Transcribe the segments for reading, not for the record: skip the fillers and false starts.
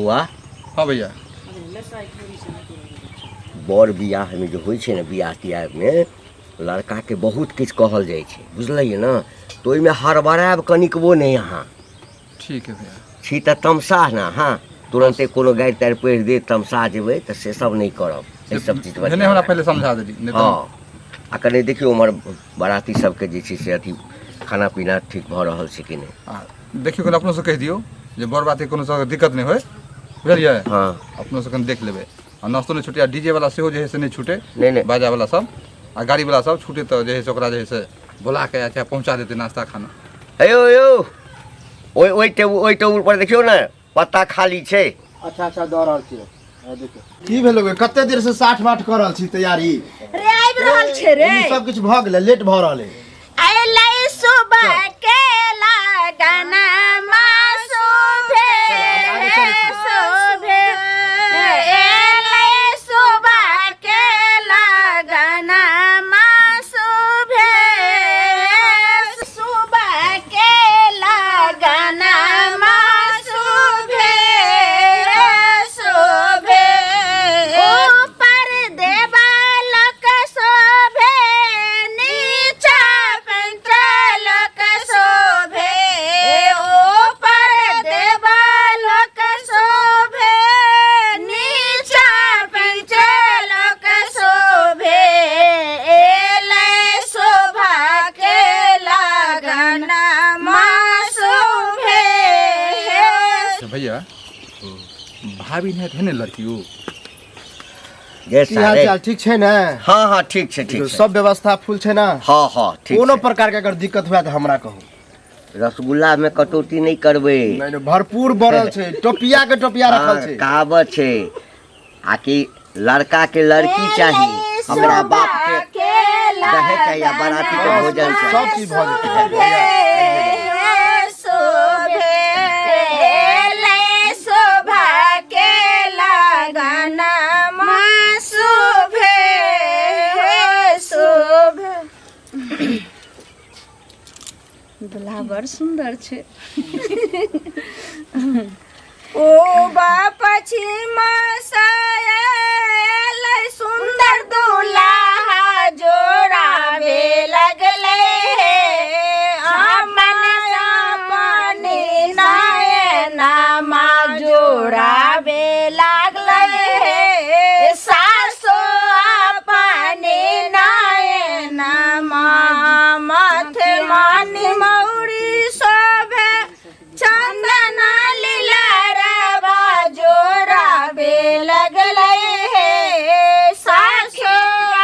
बौआ। हाँ भैया। बर बियाहमे जे होइ छै ने, बियाह तियाहमे लड़काके बहुत किछु कहल जाइ छै, बुझलियै ने? तऽ ओहिमे हड़बड़ायब कनिकबो नहि अहाँ। ठीक है भैया। छी तऽ तमसाह ने अहाँ, तुरन्ते कोनो गारि तारि पढ़ि देत, तमसा जेबै, तऽ से सब नहि करब। एहि सब चीज पर नहि, हमरा पहिले समझा देली नहि तऽ। हँ, आ कनि देखियौ उम्हर बाराती सबके जे छै से अथी खाना पीना ठीक भऽ रहल छै कि नहि। आ देखियौ, कनि अपनोसँ कहि दियौ जे बर बाती कोनो तरहके दिक्कत नहि होइ, बुझलियै? हँ। अपनोसँ कनि देख लेबै आ नाश्तो नहि छूटे आ डीजे वाला सेहो जे है से नहि छूटे। नहि नहि। बाजा वाला सब आ गाड़ी वाला सब छूटे तऽ जे है से ओकरा जे है से बोला के चाहे पहुँचा देतै नाश्ता खाना। हे यौ, यौ, ओहि ओहि टेबुल, ओहि टेबुल पर देखियौ ने, पत्ता खाली छै। अच्छा अच्छा, दऽ रहल छियै। देखियौ की भेल, कते देर से साठ बाठ कऽ रहल छी तैयारी। रे, आबि रहल छै रे। सब किछु भऽ गेलै, लेट भऽ रहल है। अयलै सुबह के लगन शोभे शोभे, अयलै सुबह के लगन शोभे, सुबह के लगन शोभे शोभे, ऊपर देवालक शोभे, नीचा पंचलक शोभे, ऊपर देवालक शोभे, नीचा पंचलक शोभे, एलै शोभा के लगन शोभे। भैया, भाभी नहीं है ने लड़की ओ? जे की हाल सारे चाल, ठीक छै ने? हँ हँ, ठीक छै, ठीक छै। सब व्यवस्था फुल छै ने? हँ हँ, ठीक कोनो छै। प्रकार के अगर दिक्कत हुए तऽ हमरा कहू। रसगुल्ला में कटौती नहि करबै। नहि नहि, भरपूर बढ़ल छै, टोपिया के टोपिया रखल हँ, छै। कहावत छै आ कि लड़का के लड़की चाही, हमरा बाप के दहेज चाही आ बाराती के भोजन चाही। सब चीज भऽ जेतै। शोभे शोभा के लगन शोभे शोभे। दुल्हा बड़ सुन्दर छै। ओ बाप सुन्दर दुल्हा जोड़ावे लगले हे, अमन अपने नयना जोड़ावे लागले हे, सासो अपने नयना माथे मानी मौरी शोभे, चंदन लीला रवा जोड़ावे लगले हे, सासो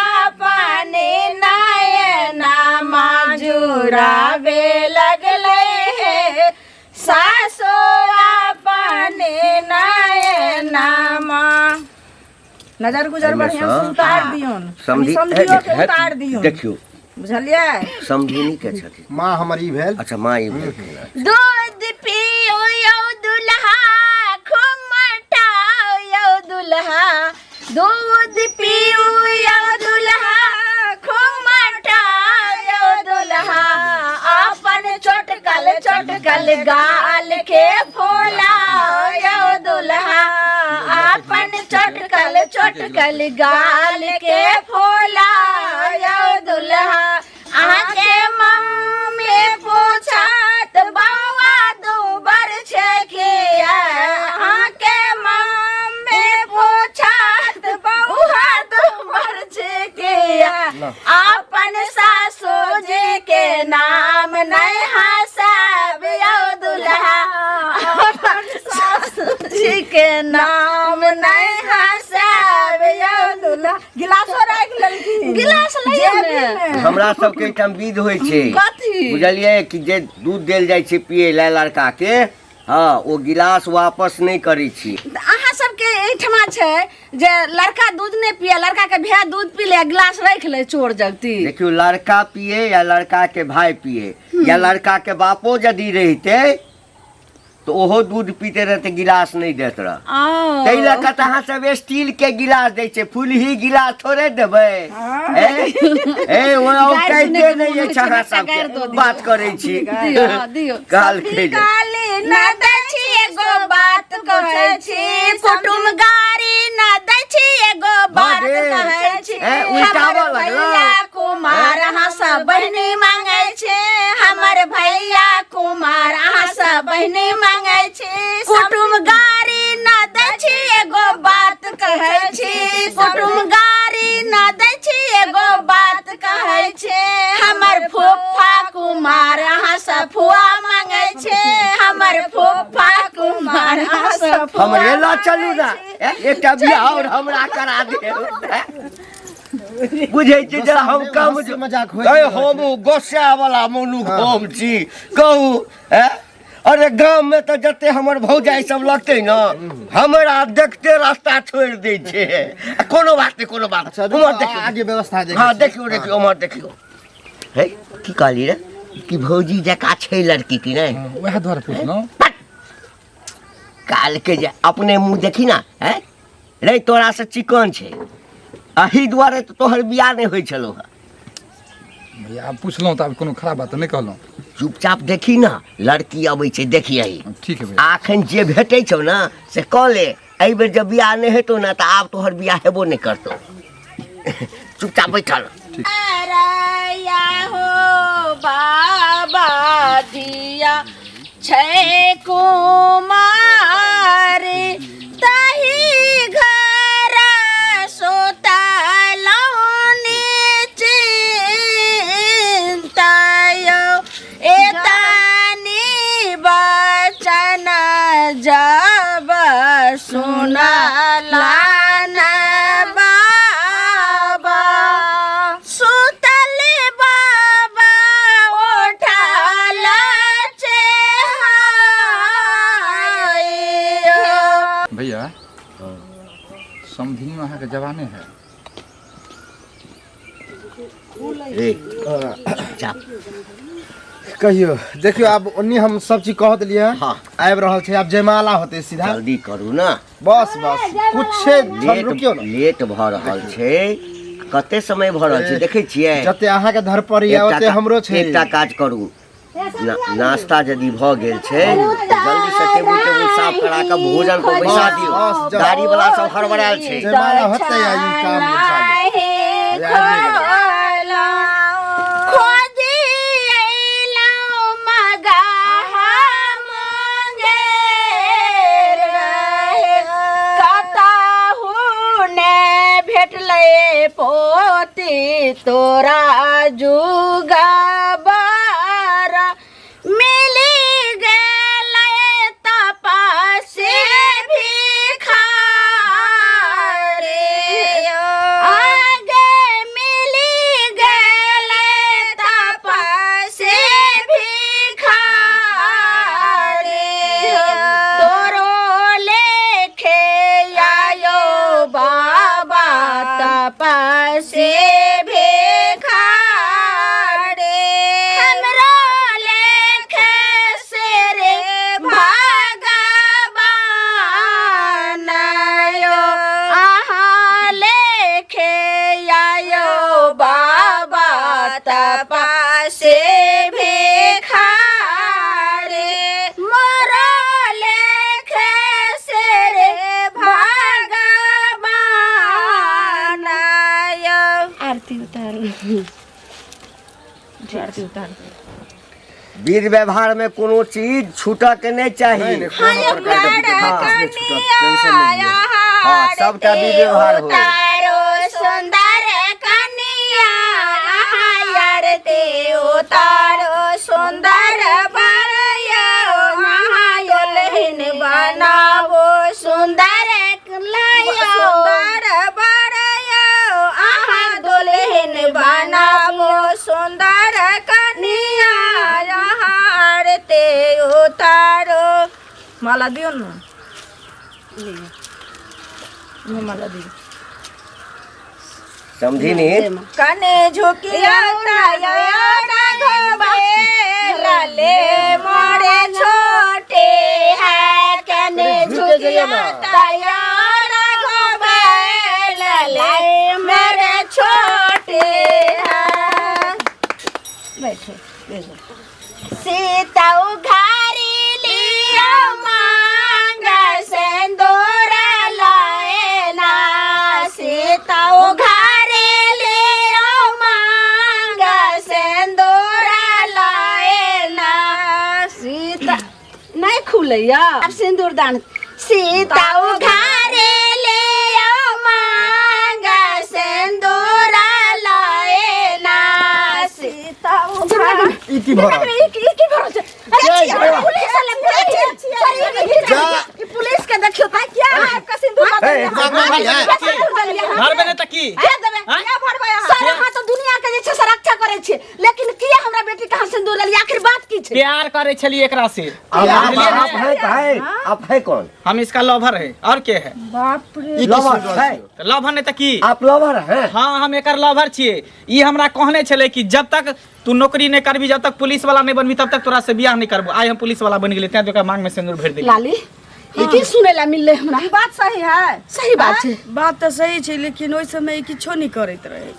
अपने नयना जोड़ावे लगले हे, सासो अपने नयना। नजर गुजर बढ़िया से उतार दियौन। समझी समझियो के उतार दियौन। देखियौ। बुझलियै? समधिनी के छथिन? माँ हमर ई भेल। अच्छा, माँ ई भेलखिन। दूध पियो यौ दुल्हा, खूब मटाओ यौ दुल्हा, दूध पियो यौ दुल्हा, खूब मटाओ यौ दुल्हा, अपन चोटकल चोटकल गाल के फुलाओ यौ दुल्हा, अपन चोटकल चोटकल गाल के फुलाओ यौ दुल्हा। अहाँके मम्मी पूछत बौआ दूबर छै किया, अहाँके मम्मी पूछत बौआ दूबर छै किया, अपन सासू जी के नाम नहीं हंसाब यौ दुल्हा, अपन सासू जी के नाम नहीं हंसाब यौ दुल्हा। गिलासो राखि लेलखिन। गिलास लइयो ने। हमरा सबके एहिठाम विध होइ छै। कथी? बुझलियै कि जे दूध देल जाइ छै पियै लए लड़का के, हँ, ओ गिलास वापस नहि करै छी। तऽ अहाँ सबके एहिठमा छै जे लड़का दूध नहि पिए, लड़का के भाय दूध पी ले, गिलास राखि ले चोर जगती? देखियौ, लड़का पिए या लड़का के भाय पिए या लड़का के बापो यदि रहिते तऽ ओहो दूध पीते रहते, गिलास नहि देत रह। ताहि लऽ कऽ तऽ अहाँ सब स्टील के गिलास दै छै, फुलही गिलास थोड़े देबै। ए ए, ओ गारि सुनै औकाते के नहि मोन होइ अछि छै, अहाँ बच्चा गारि सबके दऽ दियौ। बात करै छी। दियौ, हँ, दियौ। कहलकै जे गाली न दै छी, एगो बात कहै छी। हमरे लऽ चलू ने, एकटा बियाह आओर हमरा करा दे। बुझै छी जे हम कम हँसी मजाक होइत अरे रहै हम गोस्सा वाला मनुख हम छी, कहू। अरे गाम में तऽ जते हमर भौजाई सब लगतै ने, हमरा देखते रास्ता छोड़ि दै छै। आ कोनो बात नहि, कोनो बात। अच्छा, उम्हर देखियौ। आगे व्यवस्था जे हँ, देखियौ, देखियौ, उम्हर देखियौ। हे, की कहली रे कि भौजी जकाँ छै लड़की कि नहि? वएह दुआरे पुछलहुँ। काल के जे अपने मुँह देखी ना। हैं रे, तोरा से चिकन छै, एहि दुआरे तऽ तोहर बियाह नहि होइ छलौ हँ। भैया, आब पुछलहुँ तऽ आब कोनो खराब बात तऽ नहि कहलहुँ। चुपचाप देखी ने, लड़की अबै छै, देखियही। ठीक है भैया। आ एखन जे भेटै छौ ने से कऽ ले। एहि बेर जब बियाह नहि हेतौ ने तऽ आब तोहर बियाह हेबो नहि करतौ। चुपचाप बैठल। अरया हो बाबा, धिया छै कुमार, तही घर सुतलहुँ निश्चिन्तयो। एतनी बचन जब सुनला न बाबा, सुतल बाबा उठल चेहाय। भैया, समधिनी अहाँके जवाने है। ए, चुपचाप। कहियो, देखियो, आब ओन्नी हम सब चीज कह देलियै। आबि रहल छै, आब जयमाला होतै सीधा। जल्दी करू ने। बस बस, कुछ क्षण लेट रुकियो ने। लेट भऽ रहल छै। कते समय भऽ रहल छै देखै छियै? जते अहाँके धर पर यऽ एकटा ओते हमरो छै। एकटा काज करू, नाश्ता यदि भऽ गेल छै तऽ जल्दी से टेबुल टेबुल साफ करा कऽ भोजन पर बैसा बस, दियौ। बस, गाड़ी वाला सब हड़बड़ायल छै। जयमाला होतै आ ई काम चालू। खोजी अयलहुँ मगहा मुंगेर रहे, कतहु ने भेटलै पोती तोरा जुगबर, मिली गेलै तपस्वी भिखारी। आगे मिली गेलै तपस्वी भिखारी। तोरो लेखे आयो बाबा तपस्वी भिखारी, हमरो लेखे से रे भगवान आयो, अहाँ लेखे आयो बाबा तपस्वी भिखारी, मोरो लेखे से रे भगवान आयो। आरती उतारू, आरती उतारू। विध व्यवहार में कोनो चीज छूटऽ के नहीं चाही। नहीं, नहीं, कोनो प्रकार के दिक्कत नहीं छूटत, टेंशन नहीं लिअ। हाँ, सबटा विध व्यवहार होय। उतारो सुंदर कनिया, आरती उतारो सुंदर बरया, दुल्हन बनावो सुंदर लायो, सुंदर बरया, अहाँ दुल्हन बनावो सुंदर कनिया, आरती उतारो। माला दियौ ने, माला दियौ। समझी नहीं? कने झुकिया लाले मोरे छोटे है, कने झुकिया लाले मेरे छोटे है। बैठो बैठो। सीता उघारी लियो मांग सिंदूर लाए ना, सीता उघारी लियो मांग सिंदूर लाए ना। सीता नहीं खुलैया अब सिंदूर दान। सीता उघारे लियो मांग सिंदूर लाए ना, सीता उघारे। ई की भऽ रहल ई की भऽ रहल छै? अरे छिया, पुलिस वाला, पुलिस, सॉरी, जा। ई पुलिस के देखियो त किया आब के सिंदूर ए, लगेलियै दिमाग में नहीं है। सिंदूर देलियै भरबे नहि तऽ की के देबै आँय? के भरबै सर अहाँ तऽ दुनिया के जे छै से रक्षा करै छियै लेकिन किया हमरा बेटी के अहाँ सिंदूर लेलियै आखिर बात की छै प्यार करे छलिए एकरा से आप आप बुझलियै आप ने? है है आप है कौन हम इसका लवर है और के है बाप रे ई की लवर सुनि रहल है छियै? तऽ लवर नहि तऽ की आप लवर हैं हाँ हम एकर लवर छियै ई हमरा कहने छलै कि जब तक तू नौकरी नहीं करबी जब तक पुलिस वाला नहीं बनबी तब तक तोरा से बियाह नहीं करबो आइ हम पुलिस वाला बन गेलियै तें ओकरा मांग में सिंदूर भरि देलियै लाली ई की सुनै ला मिललै हमरा ई बात सही है सही बात छै बात तऽ सही छै लेकिन ओहि समय ई किछो नहि करैत रहे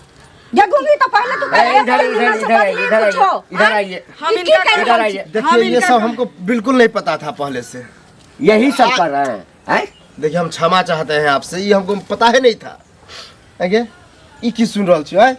जे घूमी तो पहले तू ए, इधर इधर इधर आइए इधर आइए इधर आइए हम ई की इनका कहि इधर रहल आइए देखिए हम ये इनका सब हमको बिल्कुल नहीं पता था पहले से यही सब कर रहे हैं हैं? देखिए हम क्षमा चाहते हैं आपसे ये हमको पता ही नहीं था आगे ई की सुन रहल छियै आँय?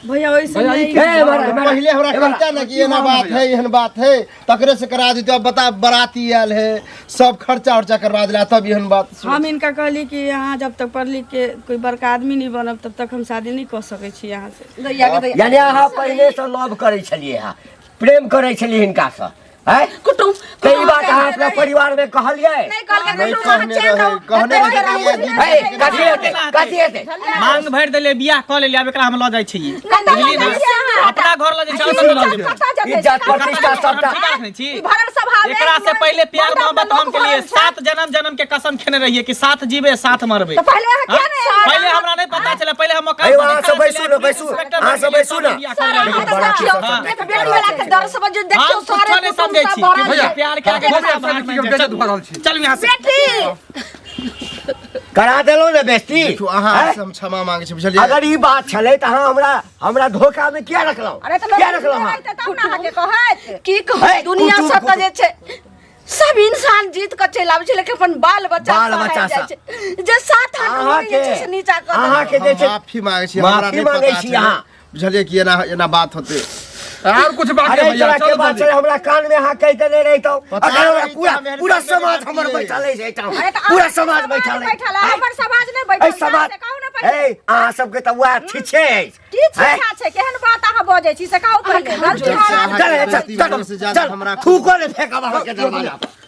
भैया ओहि समय ए, एम्हर, एम्हर, पहिले हमरा एम्हर। कहता ना कि एना बात है एहन बात है तकरे से करा देते अब बता बराती आयल है सब खर्चा उर्चा करवा दिला तब एहन बात सुन- हम इनका कहली कि यहाँ जब तक पढ़ लिख के कोई बड़का आदमी नहीं बनब तब तक हम शादी नहीं कऽ सकै छी यहाँ से दैया के दैया यानी अहाँ पहिले से लव करै छलियै हँ प्रेम करै छलियै हिनकासँ हैं कुटुम तऽ ई बात अहाँ अपना परिवार में कहलियै नहीं कहलकै नहीं कुटुम अहाँ कहने चैन रहे रहू कहने रहे कि ये दीदी हे कथी हेतै कथी हेतै मांग भरि देलियै बियाह कऽ लेलियै आब एकरा हम लऽ जाइ छियै कतऽ लऽ बुझलियै जाइ ने छियै अहाँ? अपना घर लऽ जाइ छियै और कतऽ लऽ जेबै कतऽ जेतै? इज्जत प्रतिष्ठा हम सबटा ठिका रखने छी ई भरल सभा में एकरा से पहिले प्यार मंडप में मोहब्बत हम लोक के लिए भरल छै। सात जन्म जन्म के कसम खेने रहिए कि साथ जीवे साथ मरबे तऽ पहिले अहाँ किया नहि हाँ? पहिले हमरा नहीं पता चले पहिले हम मकान अयो, पर अहाँ देखा सब बैसू छलै, ने, पुलिस बैसू। इंस्पेक्टर अहाँ बनि सब गेलियै, बैसू तब ने। बियाह सर, कर अहाँ लेलियै। तऽ देखियौ, हाँ। एक बेटी वाला के डर समझ देखियौ हम कुछो सारे नहीं कुटुम्ब समझै सब छी भरल भैया छै। प्यार के आगे भैया, सब हार हम मानि बेइज्जत भऽ रहल छी। चलू यहाँ से बेटी करा देलहुँ ने बेस्ती देखियौ अहाँ हैं? से हम क्षमा मांगे छी बुझलियै अगर ई बात छलै तऽ अहाँ हमरा हमरा धोखा में किया रखलहुँ अरे तऽ किया रखलहुँ अहाँ तब ना अहाँके कहत की कहू हे, दुनिया कुटुम्ब, सब तऽ जे छै सब इंसान जीत कऽ चलि आबै छै लेकिन अपन बाल बच्चा बाल सहारि बच्चा जाइ छै जे सात आठ उंगली जे छै से नीचा कऽ देलक। अहाँके जे हम छै माफी मांगे छी हमरा माफी नहीं मांगे पता छी छलै। अहाँ। बुझलियै कि एना एना बात होते आर कुछ बाकी अरे भैया तोरा के चलो बात जल्दी। छलै हमरा कान में अहाँ कहि देने रहितहुँ पता अगर हमरा नहीं पूरा था, मेहरबानी पूरा समाज करके हमर रखिए। बैठल अछि एहिठाम अरे तऽ पूरा अहाँके समाज बैठल अछि बैठल है, हमर समाज नहि एहि बैठल समाज से कहू ने पहिले ए अहाँ सबके तऽ वएह ठीके अछि की छिछा छै केहन बात अहाँ बजै छी से कहू पहिले गलती जब से हमरा अहाँके चल बेइज्जती चल भेल से चल ज्यादा चल हमरा थूको ने फेकब अहाँके दरवाजा पर